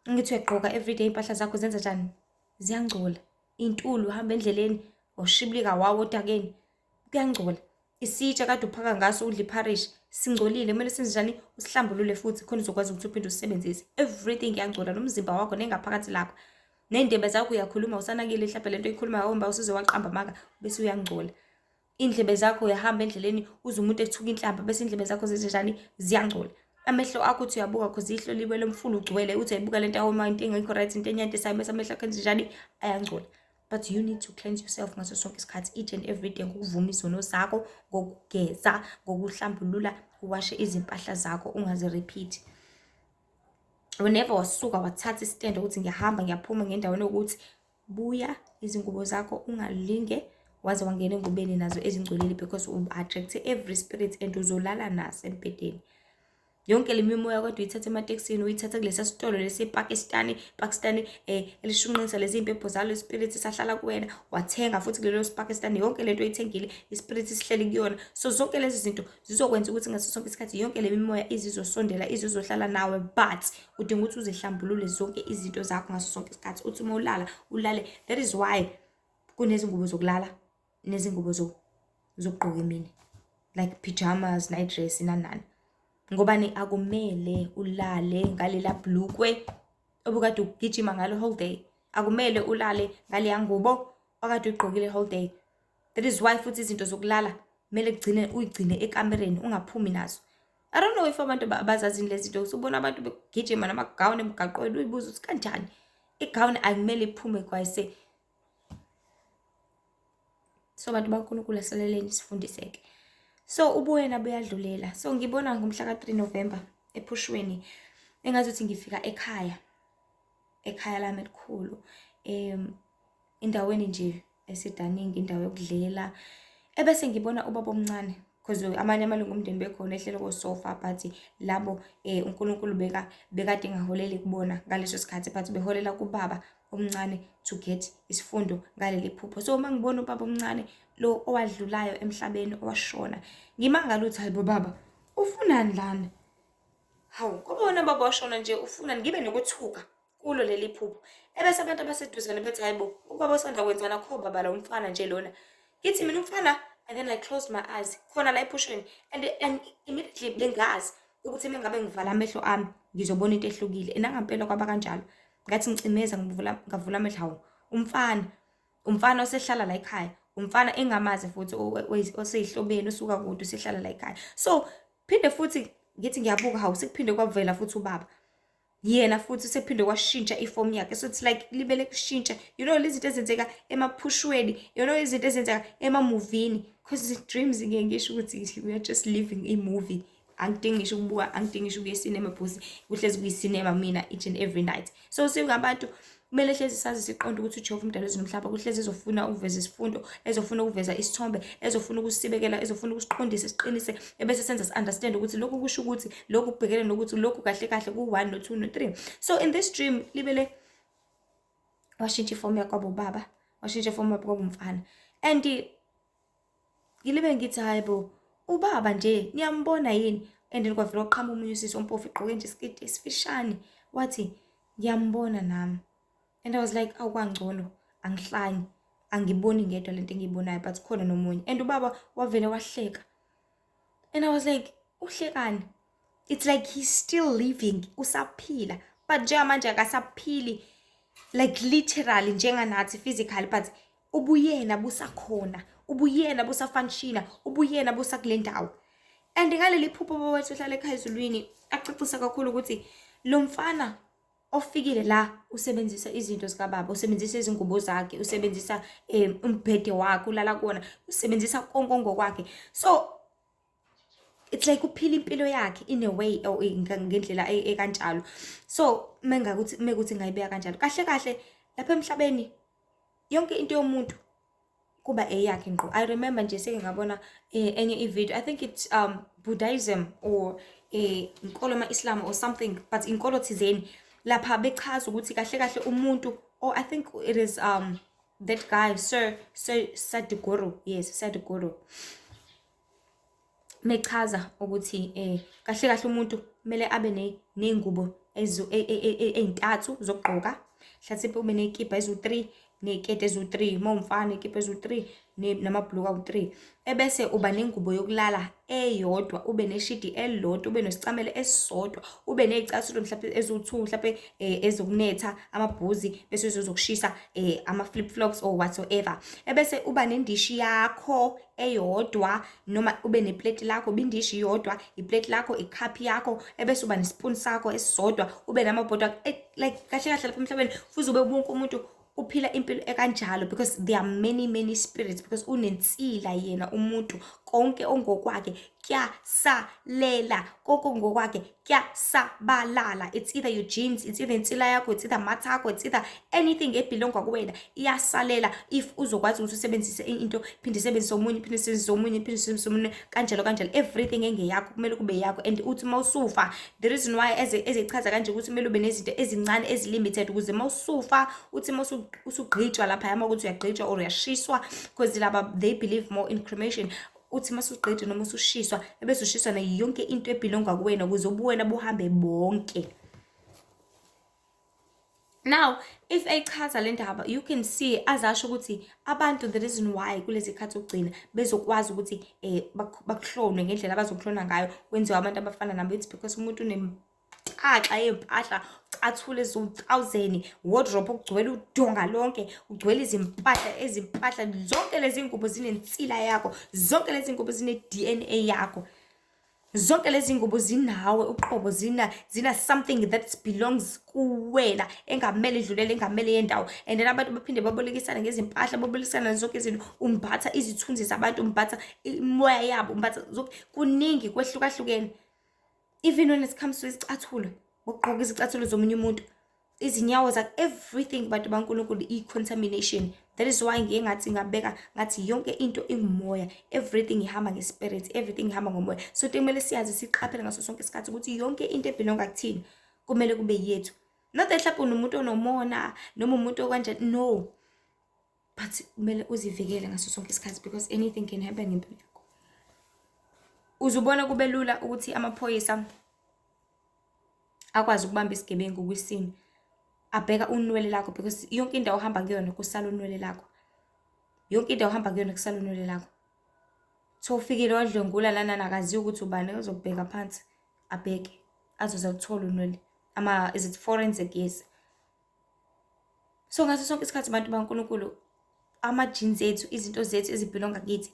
Speaker 1: Ngithi uyagqoka every day, impahla zakho zenza njani? Ziyangcola. Intulu, uhamba endleleni washibilika wawo odakeni, kuyangcola. Isitsha kade uphaka ngaso udla ipharishi singcolile, kumele senze njani? Usihlambulule futhi khona uzokwazi ukuthi uphinde usisebenzise. Everything iyangcola, nomzimba wakho nengaphakathi lakho ney'ndebe zakho. Uyakhuluma usanakile mhlawumbe lento oyikhulumayo omba usuze waqamba amanga bese uyangcola. Iy'ndlebe zakho, uyahamba endleleni uze umuntu ethuka inhlamba bese iy'ndlebe zakho zenze njani? Ziyangcola. Amehlo akho, uthi uyabuka cause ihlo liwe lomfula ugcwele, uthi uyayibuka lento awoma into engekho right, into enyantisayo, bese amehlo akho enze njani? Ayangcola. But you need to cleanse yourself ngaso sonke isikhathi, each and every day, ngokuvuma izono zakho, ngokugeza, ngokuhlambulula, uwashe izimpahla zakho, ungazi-repeat. Whenever wasuka wathatha i-stand ukuthi ngiyahamba, ngiyaphuma ngendaweni yokuthi buya, izingubo zakho ungalinge waze wangena engubeni nazo ezingcolile because u-attract every spirit and uzolala naso embhedeni. Yonke le mimoya kodwa uyithatha ematekisini, uyithatha kulesa sitolo lesi ePakistani, Pakistani elishunqisa lezi mpepho zalo, spirit sahlala kuwena, wathenga futhi kulelo Pakistani. Yonke lento oyithengile, ispirit sihleli kuyona. So zonke lezi zinto zizokwenza ukuthi ngaso sonke isikhathi yonke le mimoya izizosondela, izizohlala nawe, but udinga ukuthi uzihlambulule zonke izinto zakho ngaso sonke isikhathi. Uthi uma ulala, ulale. That is why kunezingubo zokulala nezingubo zokugqoka emini, like pyjamas, night dress, nani nani, ngobani akumele ulale ngalela bhlukwe obukade ugijima ngalo whole day, akumele ulale ngaleya ngubo okade uyigqokile whole day. That is why futhi izinto zokulala kumele kugcine uyigcine ekamereni, ungaphumi nazo. I don't know if abantu bazazini lezi zinto. Usubona abantu begijima namagawuni emgaqweni, uyibuza ukuthi kanjani igawuni akumele iphume kwayise. So bantu baNkulunkulu, asaleleni sifundiseke. So ubuyena buyadlulela. So ngibona ngomhla ka-3 November ephushweni engazuthi ngifika ekhaya, ekhaya lami elikhulu, endaweni nje esedaningi, indawo yokudlela, ebese ngibona ubaba omncane because amanye amalungu omndeni bekhona ehlele kosofa, but labo uNkulunkulu beka bekade engaholeli kubona ngaleso sikhathi, but beholela kubaba omncane to get isifundo ngaleli phupho. So uma ngibona ubaba omncane lo owadlulayo emhlabeni, owashona, ngimangala ukuthi, hayibo, baba ufunani lana? Hawu, ngoba wena baba washona nje, ufunani? Ngibe nokuthuka kulo leli phupho, ebese abantu abaseduzane bethi, hayibo, ubaba osanda kwenzana kho baba la, umfana nje lona. Ngithi mina umfana, and then I closed my eyes khona la ephushweni and immediately bengazi ukuthi uma ngabe ngivala amehlo ami ngizobona into ehlukile, and nangampela kwaba kanjalo. Ngathi ngicimeza ngivula, ngavula amehlo, hawu, umfana, umfana osehlala la ekhaya, umfana engamazi futhi oseyihlobeni, usuka kude, usehlala la ekhaya. So phinde futhi ngithi ngiyabuka, hawu, sekuphinde kwavela futhi ubaba yena futhi, sekuphinde kwashintsha ifomu yakhe. So it's like libele kushintsha, lezi zinto ezenzeka emaphushweni, izinto ezenzeka emamuvini, because dreams, ngeke ngisho ukuthi we are just living a movie. Angidingi ngisho ukubuka, angidingi ngisho ukuya ecinema, because kuhlezi kuyisinema mina each and every night. So singabantu kumele hlezi sazi, siqonde ukuthi uJehova umdali wezulu nomhlaba kuhlezi ezofuna ukuveza isifundo, ezofuna ukuveza isithombe, ezofuna ukusibekela, ezofuna ukusiqondisa, siqinise, ebese senza si-understand ukuthi lokhu kusho ukuthi lokhu kubhekene nokuthi lokhu kahle kahle ku-1 no-2 no-3. So in this dream libele washintsha ifomu yakwabo baba, washintsha ifomu yakwabo umfana, and ngilibe ngithi, hayi bo, ubaba nje niyambona yini? And then kwavela kwaqhamuka omunye usisi ompofu egqoke nje isiketi esifishane, wathi, ngiyambona nami. And I was like, awukwangcono angihlanyi, angiboni ngedwa lento engiyibonayo, but khona nomunye. And ubaba wavele wahleka and I was like, uhlekani? It's like he's still living, usaphila, but njengamanje akasaphili like literally njenganathi physically, but ubuyena busakhona, ubuyena busafunctiona, ubuyena busakule ndawo. And ngaleli phupho bawethu ohlala ekhaya ezulwini acacisa kakhulu ukuthi lo mfana ofikile la usebenzisa izinto zikababa, usebenzisa izingubo zakhe, usebenzisa umbhede wakhe, ulala kuwona, usebenzisa konke ngokwakhe. So It's like uphila impilo yakhe in a way or ngendlela ekanjalo. So mengakuthi mekuthi ngayibeka kanjalo, kahle kahle lapha emhlabeni yonke into yomuntu kuba eyakhe ngqo. I remember nje seke ngabona enye i-video, I think it's Buddhism or inkolo ama-Islam or something, but inkolo thizeni lapha bechaza ukuthi kahle kahle umuntu, or I think it is that guy Sir Sadhguru, yes, Sadhguru, mechaza ukuthi kahle kahle umuntu kumele abe ney'ngubo ey'ntathu zokugqoka. Mhlasimpe ube ney'kibha eziwu-3, ney'keti eziwu-3, uma uwumfana iy'kibha eziwu-3 namabhuluku awu-3. Ebese uba nengubo yokulala eyodwa, ube neshidi elilodwa, ube nesicamelo esisodwa, ube ney'cathulo mhlampe eziwu-2, mhlampe ezokunetha amabhuzi, bese ezokushisa ama-flip flops or whatsoever. Ebese uba nendishi yakho eyodwa noma ube nepleti lakho, bindishi iyodwa, ipleti lakho, ikhaphi yakho, ebese uba nesipuni sakho esisodwa, ube namabhodwe. Like kahle kahle lapha emhlabeni fuze ube wonke umuntu uphila impilo ekanjalo, because there are many, many spirits, because unensila yena umuntu. Konke ongokwakhe kuyasalela, konke ongokwakhe kuyasabalala. It's either your genes, it's either insila yakho, it's either amathe akho, it's either anything e-belonga kuwena iyasalela. If uzokwazi ukuthi usebenzise into, phinde isebenzise omunye, phinde isebenzise omunye, phinde isebenzise omunye, kanjalo kanjalo. Everything engeyakho kumele kube yakho. And uthi uma usufa, the reason why ezechaza kanje ukuthi kumele ube nezinto ezincane ezi-limited, ukuze uma usufa, uthi uma usugqitshwa lapha, uma ukuthi uyagqitshwa or uyashiswa, because laba they believe more in cremation, uthi uma usugqitshwa noma usushiswa, ebese ushiswa nayo yonke into e-belonga kuwena, ukuze ubuwena buhambe bonke. Now, if echaza le ndaba, you can see azasho ukuthi abantu, the reason why kulezi khathi zokugcina bezokwazi ukuthi bakuhlonwe ngendlela abazokuhlona ngayo, kwenziwa abantu abafana nabo, it's because umuntu unemxaxa yey'mpahla, cathula eziwu-1000, wardrobe okugcwele udonga lonke, ugcwele izimpahla, ezimpahla zonke. Lezi ngubo zinensila yakho, zonke lezi ngubo zine-DNA yakho, zonke lezi ngubo zinawe uqobo, zina something that belongs kuwena, engamele idlulele, engamele yendawo. And then abantu baphinde babolekisane ngezimpahla, babolekisana zonke izinto. Umbatha izithunzi zabantu, umbatha imoya yabo, umbatha zonke, kuningi kwehlukahlukene. Even when it comes to izicathulo, ukugqoka izicathulo zomunye umuntu, izinyawo zakhe, everything, bantu baNkulunkulu, i-contamination. That is why ngiye ngathi ngabeka ngathi yonke into ingumoya, everything ihamba nge-spirit, everything ihamba ngomoya. So into kumele siyazi, siqaphele ngaso sonke isikhathi ukuthi yonke into e-belonga kuthina kumele kube yethu. Not that mhlawumbe unomuntu onomona noma umuntu okanjani, no, but kumele uzivikele ngaso sonke isikhathi, because anything can happen ngempilo yakho. Uzubona kube lula ukuthi amaphoyisa akwazi ukubamba isigebengu kwisini, abheka unwele lakho, because yonke indawo ohamba kuyona kusala unwele lakho, yonke indawo ohamba kuyona kusala unwele lakho. So ufikile wadlwengula lana, nakaziwa ukuthi ubani, uzobheka phansi, abheke, azoze akuthola unwele. Ama, is it forensic? Yes. So ngaso sonke isikhathi, bantu baNkulunkulu, ama-genes ethu, izinto zethu ezi-belonga kithi,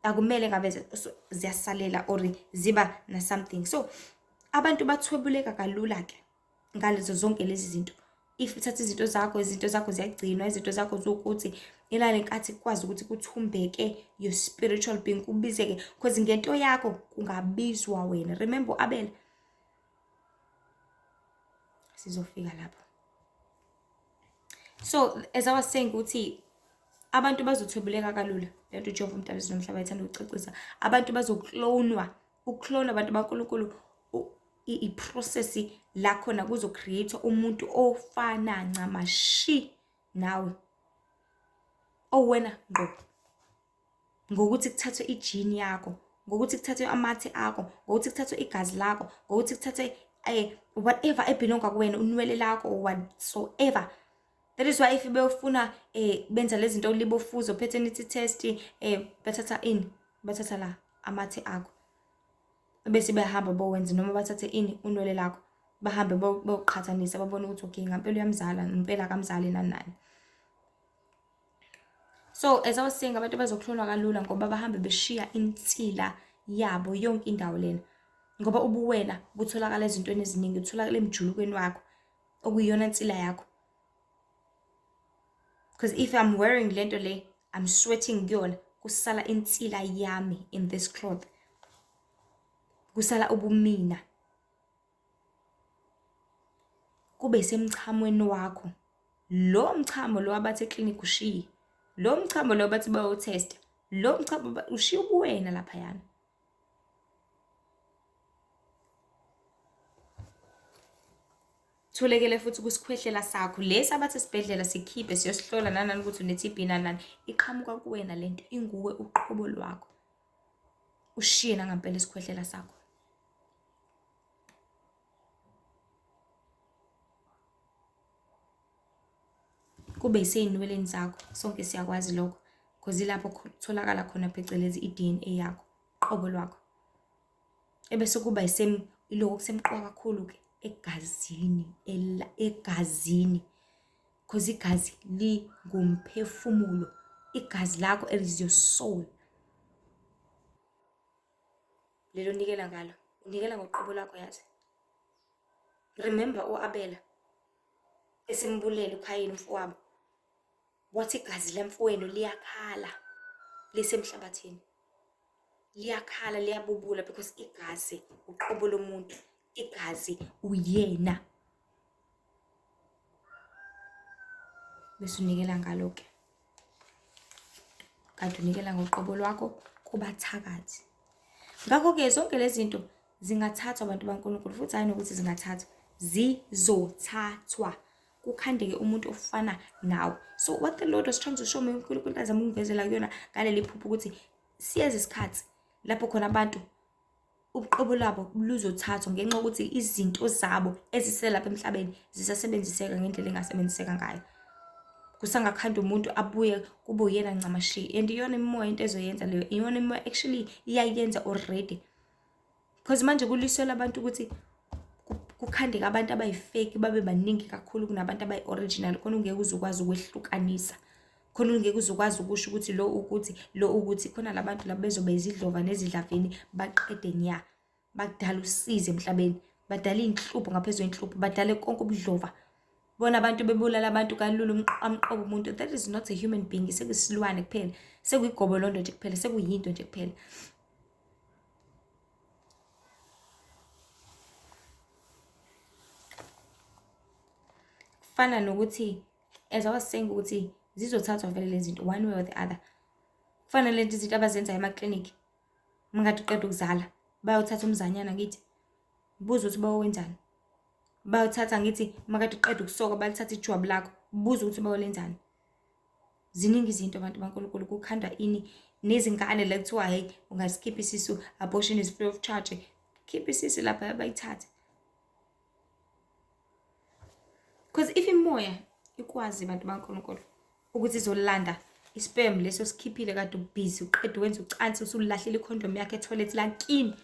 Speaker 1: akumele ngabe ziyasalela or ziba na something. So abantu bathwebuleka kalula-ke ngalezo zonke lezi zinto. If uthatha izinto zakho, izinto zakho ziyagcinwa, izinto zakho zukuthi ilale nkathi kukwazi ukuthi kuthumbeke your spiritual being, kubizeke, because ngento yakho kungabizwa wena. Remember u-Abel, sizofika lapho. So as I was saying ukuthi abantu bazothwebuleka kalula, lento uJehova umdali nomhlaba ethanda ukucacisa, abantu bazoklonwa, ukuklona abantu baNkulunkulu, i-process la khona kuzo-create umuntu ofana ncamashi nawe, owena ngqo, ngokuthi kuthathwe ijini yakho, ngokuthi kuthathwe amathe akho, ngokuthi kuthathwe igazi lakho, ngokuthi kuthathwe whatever e-belonga kuwena, unwele lakho or whatsoever. That is why if beyofuna benza lezi zinto libofuzo, paternity test, bathatha ini? Bathatha la amathe akho, bese bayahamba bowenza, noma bathathe ini? Unwele lakho, bahambe boqhathanisa, babone ukuthi okay, ngampela uyamzala, ngempela akamzali, nani nani. So as I was saying, abantu bazokuhlolwa kalula ngoba bahambe beshiya insila yabo yonke indawo lena, ngoba ubuwena butholakala ezintweni eziningi, butholakala emjulukweni wakho, okuyiyona nsila yakho. Because if I'm wearing lento le, I'm sweating kuyona, kusala insila yami in this cloth. Kusala ubumina. Kube semchamweni wakho. Lo mchamo lo abathi eklinikhi ushiye. Lo mchamo lo abathi bayowuthesta. Lo mchamo ushiye ubuwena laphayana. Tholekele futhi kwisikhwehlela sakho lesi abathi esibhedlela sikhiphe siyosihlola nanani ukuthi une-T_B nanani. Iqhamuka kuwena lento inguwe uqobo lwakho. Ushiye nangampela isikhwehlela sakho. Kube isey'nweleni zakho, sonke siyakwazi lokho cause ilapho kutholakala khona phecelezi i-D_N_A yakho, uqobo lwakho. Ebese kuba ilokhu okusemqoka kakhulu-ke egazini, egazini cause igazi lingumphefumulo, igazi lakho it is your soul. Lelo onikela ngalo, unikela ngoqobo lwakho yazi. Remember u-Abela esembulele uKhayini umfowabo, wathi igazi lamfowenu liyakhala lisemhlabathini. Liyakhala liyabubula because igazi uqobo lomuntu, igazi uyena. Bese unikela ngalo-ke. Kanti unikela ngoqobo lwakho kubathakathi. Ngakho-ke zonke lezi zinto zingathathwa abantu baNkulunkulu futhi hhayi nokuthi zingathathwa, zizothathwa kukhandeke umuntu ofana nawe. So what the Lord was trying to show me, uNkulunkulu azama ukungivezela kuyona ngaleli phupho ukuthi siyeza isikhathi lapho khona abantu ubuqobo lwabo luzothathwa ngenxa yokuthi izinto zabo eziselapha emhlabeni zisasebenziseka ngendlela engasebenziseka ngayo. Kusangakhanda umuntu abuye kube uyena ncamashi and iyona imimoya into ezoyenza leyo, iyona imimoya actually iyayenza already. Because manje kulwisela abantu ukuthi kukhandeke abantu abayi-fake babe baningi kakhulu kunabantu abayi-original khona ungeke uze ukwazi ukwehlukanisa. Khona ungeke uze ukwazi ukusho ukuthi lo ukuthi lo ukuthi khona labantu laba bezoba izidlova nezidlavini baqede nya. Bakudala usizi emhlabeni, badala iy'nhlupho ngaphezu kwey'nhlupho, badale konke ubudlova. Bona abantu bebulala abantu kalula amqobo umuntu. That is not a human being, sekuyisilwane kuphela, sekuyigobolondo nje kuphela, sekuyinto nje kuphela. Kufana nokuthi as I was saying ukuthi zizothathwa vele lezi zinto one way or the other. Kufana nalezi zinto abazenzayo emaklinikhi uma ngathi uqeda ukuzala bayothatha umzanyana ngithi buza ukuthi bawenzani. Bayothatha ngithi uma kade uqeda ukusoka balithatha ijwabu lakho buza ukuthi bayolenzani. Ziningi izinto abantu baNkulunkulu kukhandwa ini nezingane la kuthiwa hey ungasikhipha isisu abortion is free of charge. Khipha isisu lapha bayithathe. Because if imoya ikwazi bantu baNkulunkulu ukuthi izolanda isperm leso sikhiphile kade ubhizi uqeda wenza ucansi usulahlile ikhondomu yakho ethoyilethi lakini,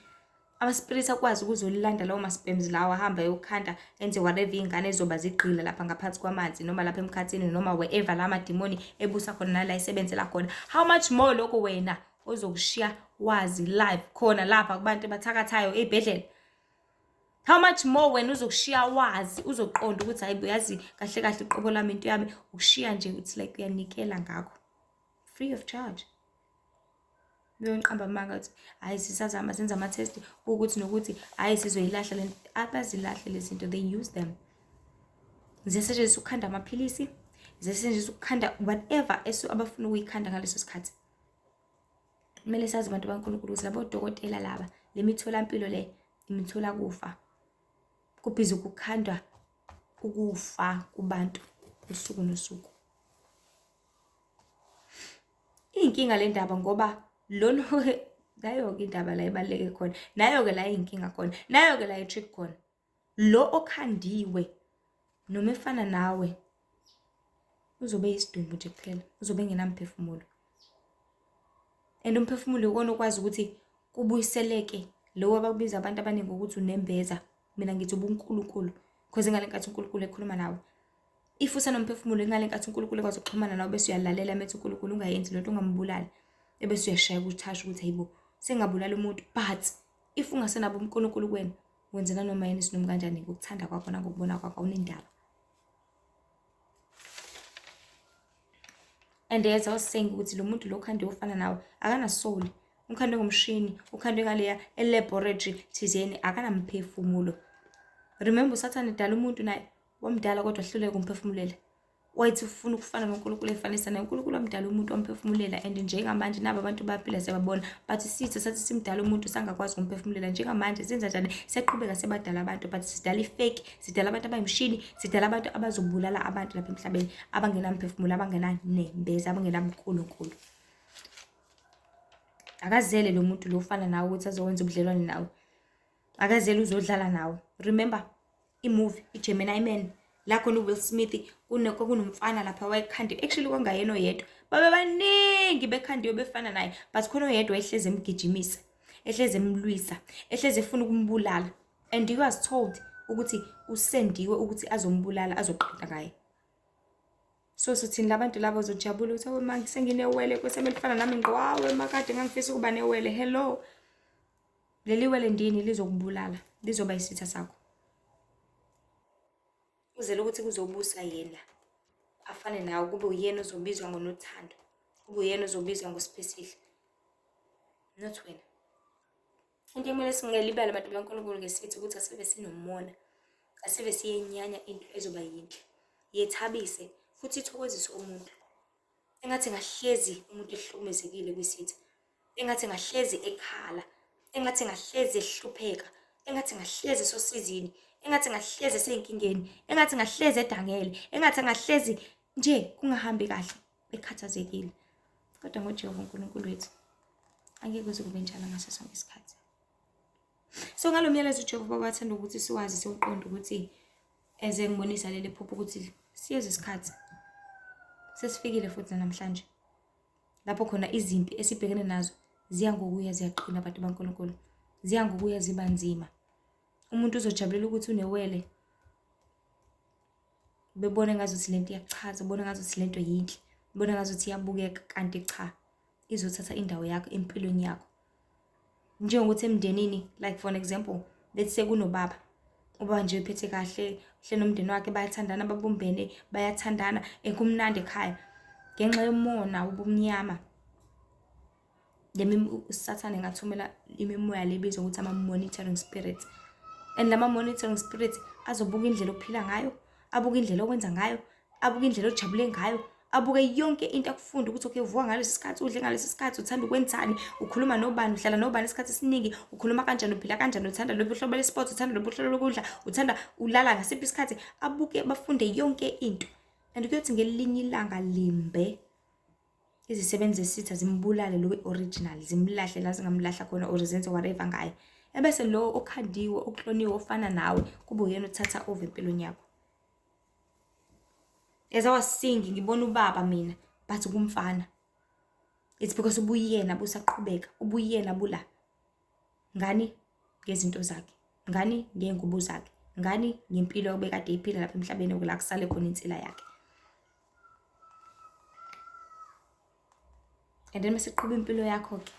Speaker 1: ama-spirits akwazi ukuzolanda lawo ma-sperms lawo ahambe ayokhanda enze whatever iy'ngane ezoba zigqila lapha ngaphansi kwamanzi noma lapha emkhathini noma wherever la madimoni ebusa khona nala esebenzela khona. How much more lokho wena ozokushiya wazi live khona lapha kubantu abathakathayo ey'bhedlela. How much more wena uzokushiya wazi uzoqonda ukuthi hayi uyazi kahle kahle uqobo lami into yami ukushiya nje it's like uyanikela ngakho free of charge. Beyonqamba amanga ukuthi hhayi sisazama senza ama-test ukuthi nokuthi hhayi sizoyilahla le abazilahle lezi zinto they use them. Ziyasetshenziswa ukukhanda amaphilisi, ziyasetshenziswa ukukhanda whatever abafuna ukuyikhanda ngaleso sikhathi. Kumele sazi abantu baNkulunkulu ukuthi labo dokotela laba le mitholampilo le imitholakufa. Kubhizi kukhandwa ukufa kubantu usuku nosuku. Iyinkinga le ndaba ngoba lona nayo-ke indaba la ibaluleke khona, nayo-ke la iyinkinga khona, nayo-ke la i-trick khona. Lo okhandiwe noma efana nawe uzobe eyisidumbu nje kuphela, uzobe engenamphefumulo. And umphefumulo iwona okwazi ukuthi kubuyiseleke lo abakubiza abantu abaningi ngokuthi unembeza, mina ngithi ubuNkulunkulu cause ngale nkathi uNkulunkulu ekhuluma nawe. If usenomphefumulo ingale nkathi uNkulunkulu ekwazi ukuxhumana nawe bese uyalalela methi uNkulunkulu ungayenzi lento ungambulali ebese uyashaya ukuthasha ukuthi hayibo sengabulala umuntu but if ungasenabo uNkulunkulu kuwena wenza nanoma yini isinomi kanjani ngokuthanda kwakho nangokubona kwakho awunendaba. And as I was saying ukuthi lo muntu lo khande ofana nawe akana soul. Ukhandwe ngomshini, ukhandwe ngaleya e-laboratory thizeni, akanamphefumulo. Remember uSathane edala umuntu naye wamdala kodwa wahluleka ukumphefumulela. Wayethi ufuna ukufana noNkulunkulu efanisa naye. UNkulunkulu wamdala umuntu wamphefumulela and njengamanje naba abantu bayaphila siyababona. But isitha sathi simdala umuntu sangakwazi ukumphefumulela. Njengamanje senza njani? Siyaqhubeka sebadala abantu but sidala i-fake, sidala abantu abayimishini, sidala abantu abazobulala abantu lapha emhlabeni abangenamphefumulo, abangenanembeza, abangenabunkulunkulu. Akazele lo muntu lo ufana nawe ukuthi azokwenza ubudlelwane nawe. Akazele uzodlala nawe. Remember i-movie i-Gemini Man la khona uWill Smith kwakunomfana lapha wayekhandiwe, actually kwangayena oyedwa, babe baningi bekhandiwe befana naye, but khona oyedwa wayehlezi emgijimisa, ehlezi emlwisa, ehlezi efuna ukumbulala, and he was told ukuthi usendiwe ukuthi azombulala, azoqeda ngaye. So sothini labantu labo uzojabula ukuthi awe manje senginewele nkosi elifana nami ngqo, awe makade ngangifisa ukuba newele. Hello, leli wele ndini lizokubulala, lizoba isitha sakho. Uzele ukuthi kuzobusa yena afane nawe, kube uyena ozobizwa ngoNothando, kube uyena ozobizwa ngoSiphesihle, not wena. Into ekumele singelibale abantu baNkulunkulu ngesithi ukuthi asive sinomona, asive siyenyanya into ezoba yinhle, yethabise futhi ithokozise umuntu. Engathi ngahlezi umuntu ehlukumezekile kwisitha, engathi ngahlezi ekhala, engathi ngahlezi ehlupheka, engathi ngahlezi esosizini, engathi ngahlezi esey'nkingeni, engathi ngahlezi edangele, engathi ngahlezi nje kungahambi kahle, ekhathazekile. Kodwa ngoJehova uNkulunkulu wethu angeke kuze kube njalo ngaso sonke isikhathi. So ngalo myalezo uJehova wathanda ukuthi siwazi siwuqonde ukuthi eze ngibonisa leli phupho ukuthi siyeza isikhathi sesifikile futhi namhlanje lapho khona izimpi esibhekene nazo ziya ngokuya ziyaqina abantu baNkulunkulu, ziya ngokuya ziba nzima. Umuntu uzojabulela ukuthi unewele, bebone ngazuthi lento iyakuchaza, ubone ngazuthi lento yinhle, ubone ngazuthi iyabukeka, kanti cha, izothatha indawo yakho empilweni yakho. Njengokuthi emndenini, like for an example, let's say kunobaba, ubaba nje uphethe kahle, uhle nomndeni wakhe, bayathandana, babumbene, bayathandana, kumnandi ekhaya. Ngenxa yomona ubumnyama, uSathane engathumela imimoya le ebizwa ukuthi ama-monitoring spirits. And lama monitoring spirits azobuka indlela ophila ngayo, abuke indlela okwenza ngayo, abuke indlela ojabule ngayo, abuke yonke into akufunda ukuthi okay, uvuka ngalesi sikhathi, udle ngalesi sikhathi, uthanda ukwenzani, ukhuluma nobani, uhlala nobani isikhathi esiningi, ukhuluma kanjani, uphila kanjani, uthanda luphi uhlobo lwe-sport, uthanda luphi uhlobo lokudla, uthanda ulala ngasiphi isikhathi, abuke bafunde yonke into. And kuyothi ngelinye ilanga limbe izisebenzi zesitha zimbulale lo original, zimlahle la zingamlahla khona or zenze whatever ngaye, ebese lo okhandiwe, okloniwe, ofana nawe kube uyena othatha over empilweni yakho. As I was seeing, ngibona ubaba mina but kumfana, it's because ubuyena busaqhubeka, ubuyena bula ngani ngezinto zakhe, ngani ngey'ngubo zakhe, ngani ngempilo obekade eyiphila lapha emhlabeni, la kusale khona insila yakhe. And then mase qhuba impilo yakho-ke,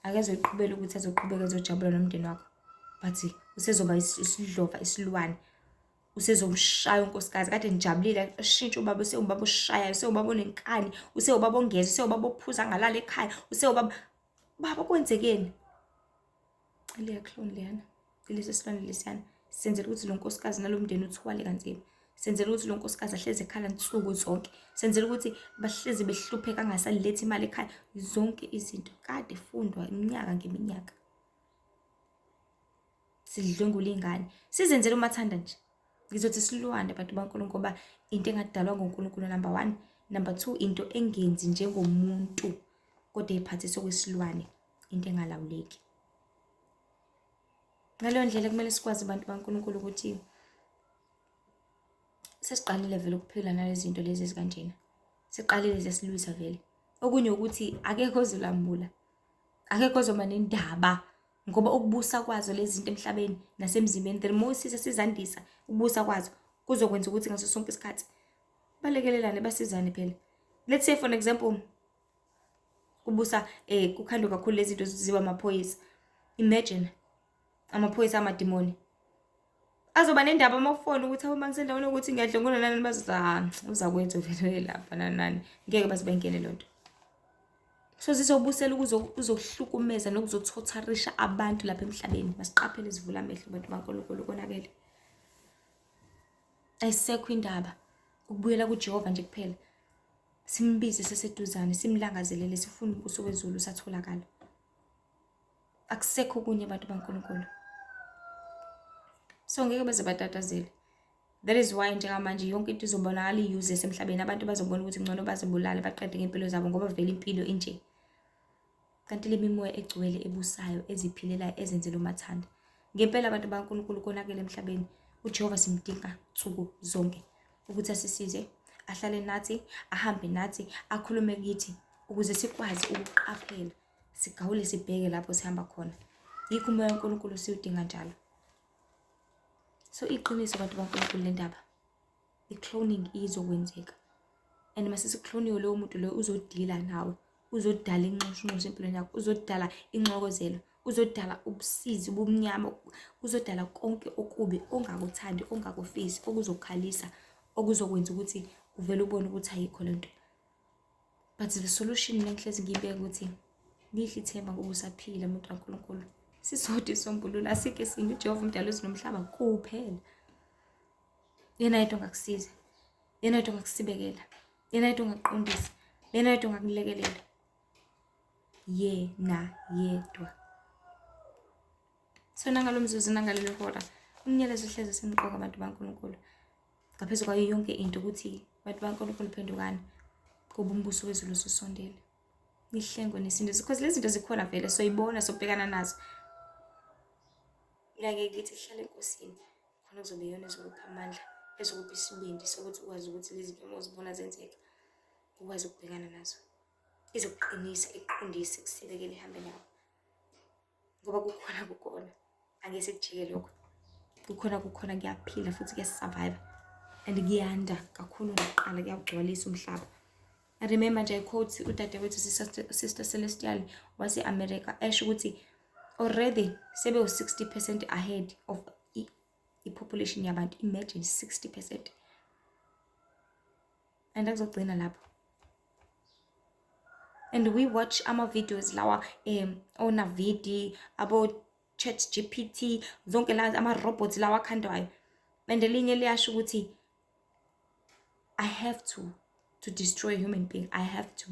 Speaker 1: akezoyiqhubela ukuthi azoqhubeka ezojabula nomndeni wakho, but usezoba isidlova, isilwane, usezomshaya unkosikazi. Kade nijabulile, ashintshe ubaba, usewubaba oshayayo, usewubaba onenkani, usewubaba ongezwa, usewubaba ophuza angalali ekhaya, usewubaba baba, kwenzekeni? Leya clone leyana, lesi silwane lesiyana, senzela ukuthi lo nkosikazi nalo mndeni uthwale kanzima, senzela ukuthi lo nkosikazi ahlezi ekhala nsuku zonke, senzela ukuthi bahlezi behlupheka, angasalilethi imali ekhaya. Zonke izinto kade fundwa iminyaka ngeminyaka, sidlwengula iy'ngane, sizenzele umathanda nje. Ngizothi silwane bantu baNkulunkulu, ngoba into engadalwa nguNkulunkulu number one, number two, into engenzi njengomuntu kodwa iphathisa okwesilwane, into engalawuleki. Ngaleyo ndlela kumele sikwazi abantu baNkulunkulu ukuthi sesiqalile vele ukuphila nalezi zinto lezi ezikanjena, siqalile sesilwisa vele. Okunye ukuthi akekho ozolamula, akekho ozoba nendaba, ngoba ukubusa kwazo lezi zinto emhlabeni nasemzimbeni, the more sise sizandisa ukubusa kwazo, kuzokwenza ukuthi ngaso sonke isikhathi balekelelane, basizane phela. Let's say for an example, kubusa kukhandwe kakhulu lezi zinto ziba amaphoyisa. Imagine amaphoyisa amadimoni azoba nendaba amafoni ukuthi awu mangisendaweni ukuthi ngiyadlwengula nani, bazothi ah uza kwethu vele lapha nani nani, ngeke baze bengene loo nto. So zizobusela ukuzohlukumeza nokuzothotharisha abantu lapha emhlabeni. Masiqaphele sivule amehlo bantu baNkulunkulu konakele. Ayisekho indaba ukubuyela kuJehova nje kuphela. Simbize seseduzane, simlangazelele, sifune umbuso wezulu usatholakala. Akusekho okunye abantu baNkulunkulu. So ngeke baze batatazele. That is why njengamanje yonke into izobonakala i-useless emhlabeni. Abantu bazobona ukuthi ngcono bazibulale baqede ngempilo zabo ngoba vele impilo inje. Kanti le mimoya egcwele ebusayo eziphilelayo ezenzela umathanda. Ngempela abantu baNkulunkulu konakele emhlabeni. UJehova simdinga nsuku zonke ukuthi asisize, ahlale nathi, ahambe nathi, akhulume kithi ukuze sikwazi ukuqaphela, sigawule sibheke lapho sihamba khona. Yikho umoya kaNkulunkulu siwudinga njalo. So iqiniso bantu baNkulunkulu le ndaba. I-cloning izokwenzeka. And mase sikukloniwe lowo muntu loyo uzodila nawe. Uzodala inxushunxushu empilweni yakho, uzodala inxokozelo, uzodala ubusizi, ubumnyama, uzodala konke okubi ongakuthandi, ongakufisi, okuzokukhalisa, okuzokwenza ukuthi uvele ubone ukuthi ayikho le nto. But the solution mina ngihlezi ngiyibeka ukuthi lihle ithemba ngoba usaphila muntu kaNkulunkulu. Sisodwa isombululo asikho esinye uJehova umdali wezulu nomhlaba kuphela. Yena yedwa ongakusiza. Yena yedwa ongakusibekela. Yena yedwa ongakuqondisa. Yena yedwa ongakulekelela. Yena yedwa. So nangalo mzuzu nangalelo hora umnyalezo uhlezi usemqoka abantu baNkulunkulu. Ngaphezu kwayo yonke into ukuthi abantu baNkulunkulu phendukani ngoba umbuso wezulu ususondele. Nihlengwe nesindiso because lezi zinto zikhona vele soyibona sobhekana nazo. Mina ngeke ngithi hlala enkosini khona kuzobe iyona ezokupha amandla ezokupha isibindi sokuthi ukwazi ukuthi lezi zinto uma uzibona zenzeka ukwazi ukubhekana nazo. Izokuqinisa ikuqondise ikusibekele ihambe nawe. Ngoba kukhona kukona angeke sekujike lokho. Kukhona kukhona kuyaphila futhi kuyasurvive and kuyanda kakhulu nakuqala kuyawugcwalisa umhlaba. I remember nje I quote udadewethu Sister Celestial wase-America esho ukuthi already sebewu-60% ahead of i-population yabantu. Imagine 60%. And akuzogcina lapho. And we watch ama-videos lawa oNavidi, abo Chat GPT, zonke la ama-robots lawa akhandwayo. And elinye liyasho ukuthi I have to destroy a human being. I have to.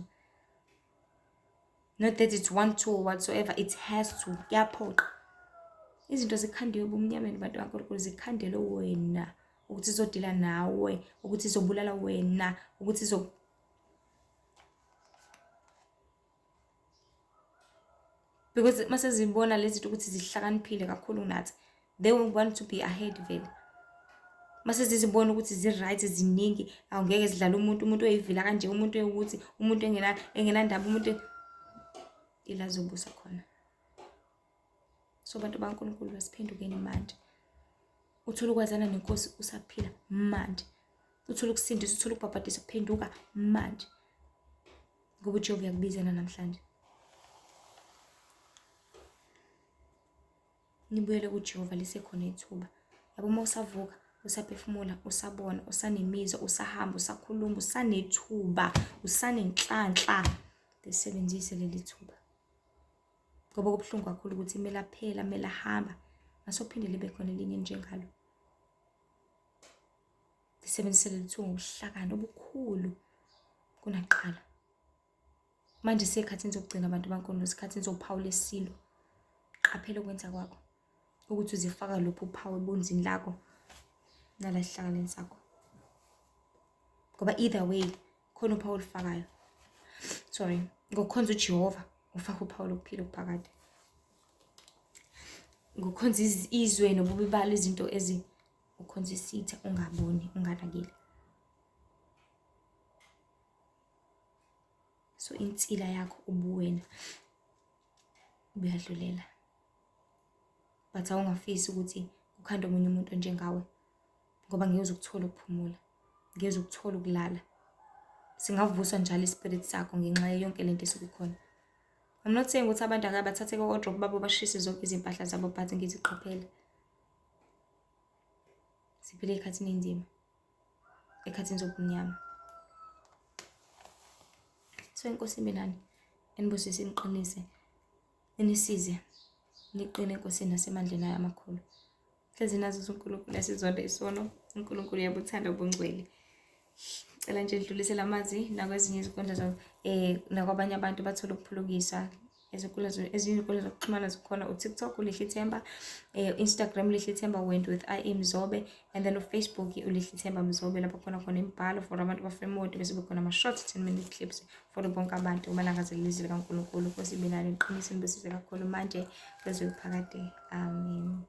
Speaker 1: Not that it's one to or whatsoever, it has to. Kuyaphoqa. Izinto zikhandiwe ebumnyameni bantu baNkulunkulu, zikhandelwe wena ukuthi izodila nawe, ukuthi izobulala wena, ukuthi izo because mase zibona lezi zinto ukuthi zihlakaniphile kakhulu kunathi, they want to be ahead vele. Mase zizibona ukuthi zi-right ziningi, awungeke zidlale umuntu, umuntu oyivila kanje, umuntu ewukuthi, umuntu engenandaba, umuntu ila zobusa khona. So bantu baNkulunkulu basiphendukeni manje. Uthole ukwazana nenkosi usaphila manje. Uthole ukusindiswa, uthole ukubhabhadiswa, phenduka manje. Ngoba uJehova uyakubizela namhlanje. Nibuyele kuJehova lisekhona ithuba. Yabo uma usavuka, usaphefumula, usabona, usanemizwa, usahamba, usakhuluma, usanethuba, usanenhlanhla, lisebenzise leli thuba. Ngoba kubuhlungu kakhulu ukuthi kumele aphela, kumele ahamba, masophinde libe khona elinye njengalo. Lisebenzise leli thuba ngobuhlakani obukhulu kunakuqala. Manje seyikhathini zokugcina abantu baNkulunkulu, isikhathini sokuphawula isilo. Qaphela ukwenza kwakho ukuthi uzifaka luphi uphawu ebunzini lakho nala esihlakaleni sakho. Ngoba either way khona uphawu olufakayo. Sorry, ngokukhonza uJehova ufaka uphawu lokuphila okuphakade. Ngokukhonza izwe nobubi balo izinto ezi ukhonza isitha ungaboni unganakile. So insila yakho ubuwena buyadlulela. But awungafisi ukuthi kukhande omunye umuntu onjengawe ngoba ngeke uze ukuthola ukuphumula, ngeke uze ukuthola ukulala. Singavuswa njalo ispirit sakho ngenxa yayo yonke lento esuke ikhona. I'm not saying ukuthi abantu ake bathathe ko-wardrobe babo bashise zonke izimpahla zabo, but ngithi qaphela. Siphila ey'khathini ey'nzima, ey'khathini zobumnyama. So inkosi ibe nani. Inibusise iniqinise. Inisize niqine eNkosini nasemandleni ayo amakhulu. Hlezi nazi ukuthi uNkulunkulu uyasizonda isono, uNkulunkulu uyabuthanda ubungcwele. Cela nje ndlulisele amazwi nakwezinye izinkundla nakwabanye abantu bathole ukuphulukiswa. Ezinkundla ezinye izinkundla zokuxhumana zikhona uTikTok uLihle Themba, Instagram uLihle Themba went with I am Mzobe, and then uFacebook uLihle Themba Mzobe, lapho khona khona imibhalo for abantu abafuna bese bekhona ama-short 10-minute clips for bonke abantu balangazelela izwi likaNkulunkulu. Nkosi ibe nani, niqinise, nibusise kakhulu manje kuze kuphakade. Amen.